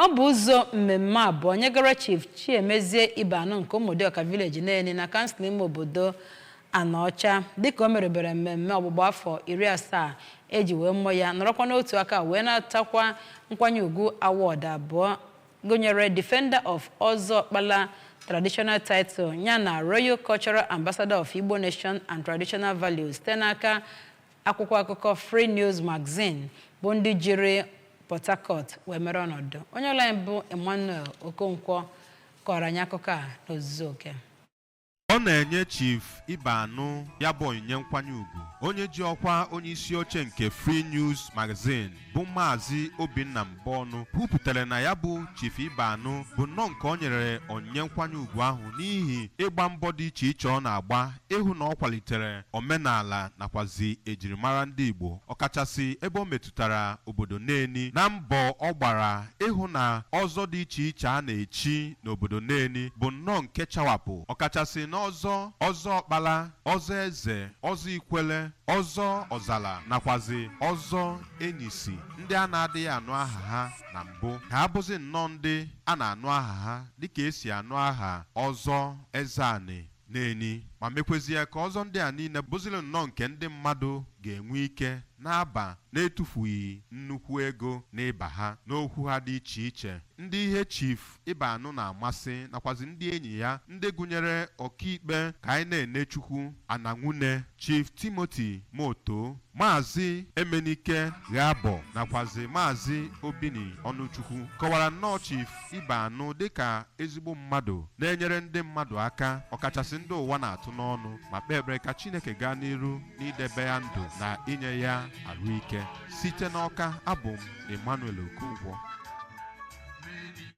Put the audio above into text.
Ọ bụ ụzọ mmemme abụọ nyegara Chief Chiemezie Ibeanụ nke Ụmụdịọka Village Neni na kansụl ime obodo Anaọcha, dịka o merubere mmemme ọgbụgba afọ 70 eji wee mụọ ya, nọrọkwa n'otu aka wee natakwa nkwanye ugwu awọdụ abụọ gụnyere Defender of Ọzọkpala Traditional Title yana Royal Cultural Ambassador of Igbo Nation and Traditional Values site n'aka akwụkwọ akụkọ Free News Magazine, bụ ndị jiri Port Harcourt wee mere ọnọdụ. Onye ọrụ anyị bụ Emmanuel Okonkwo kọrọ anyị akụkọ a n'ozuzu oke. Ọ na-enye Chief Ibeanụ ya bụ onyinye nkwanye ugwu, onye ji ọkwa onye isi oche nke Free News Magazine bụ Maazị Obinna Mbọnụ kwupụtara na ya bụ Chief Ibeanụ bụ nnọọ nke o nyere onyinye nkwanye ugwu ahụ n'ihi ịgba mbọ dị iche iche ọ na-agba ịhụ na ọ kwalitere omenala nakwazi ejirimara ndị Igbo, ọkachasị ebe o metụtara obodo Neni, na mbọ ọ gbara ịhụ na ọzọ dị iche iche a na-echi n'obodo Neni bụ nnọọ nke chawapụ, ọkachasị n'ọzọ Ọzọ Ọkpala, Ọzọ Eze, Ọzọ Ikwele, Ọzọ Ọzala nakwazi Ọzọ Enyisi, ndị a na-adịghị anụ aha ha na mbụ ka ha bụzi nnọọ ndị a na-anụ aha ha dịka esi anụ aha Ọzọ Ezeani Neni, ma mekwezie ka ọzọ ndị a niile bụziri nnọọ nke ndị mmadụ ga-enwe ike na-aba na-etufughị nnukwu ego n'ịba ha. N'okwu ha dị iche iche, ndị ihe Chief Ibeanụ na-amasị nakwazi ndị enyi ya, ndị gụnyere ọkaikpe ka anyị na-enechukwu Ananwune, Chief Timothy Moto, Maazị Emenike Ghabọ nakwazi Maazị Obini Ọnụchukwu, kọwara nnọọ Chief Ibeanụ dịka ezigbo mmadụ na-enyere ndị mmadụ aka, ọkachasị ndị ụwa na-atụ n'ọnụ, ma kpee ekpere ka Chineke gaa n'iru n'idebe ya ndụ na inye ya arụike. Site n'Ọka, abụ m Emmanuel Okonkwo.